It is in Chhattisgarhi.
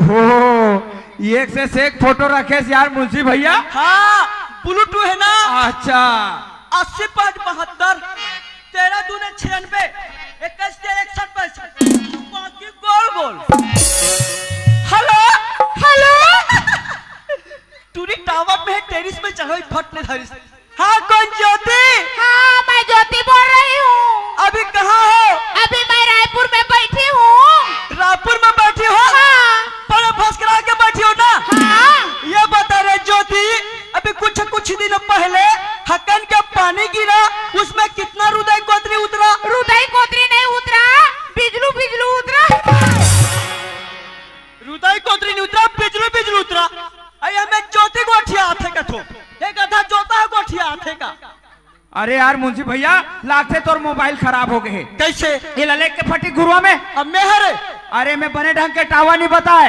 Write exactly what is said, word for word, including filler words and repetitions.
हो, एक से एक फोटो रखेस यार मुंशी भैया। हाँ, ब्लूटूथ है ना। अच्छा। अस्सी पाँच बहत्तर, तेरह दूने छियानबे, इक्कीस तेरह इकसठ पैंसठ, बाकी गोल गोल। Hello, hello. टूरी टावर में है, टेरिस में चढ़ो, फट ले धरिस। हाँ, कौन ज्योति? हाँ, मैं ज्योति बोल रही हूँ। अभी कहाँ हो? अभी मैं रायपुर में बैठी हूँ। रायपुर में बैठी हो? हाँ। पर भस्करा के बैठी हो ना? हाँ। ये बता रे ज्योति, अभी कुछ कुछ दिन पहले हकन के पानी गिरा, उसमें कितना रुदई कोतरी उतरा? रुदई कोतरी नहीं उतरा, बिजलू बिजलू उतरा। रुदई कोतरी नहीं उतरा, बिजलू बिजलू उतरा। अरे हमें ज्योति गोठिया आथे कथो, एक आधा जोता है गोठिया आथे का। अरे यार मुंशी भैया, लागथे तोर मोबाइल खराब हो गए हे। कैसे? ये ललेक के फटी घुरुवा में। अब मैं हरे। अरे मैं बने ढंग के टावर नहीं बताए।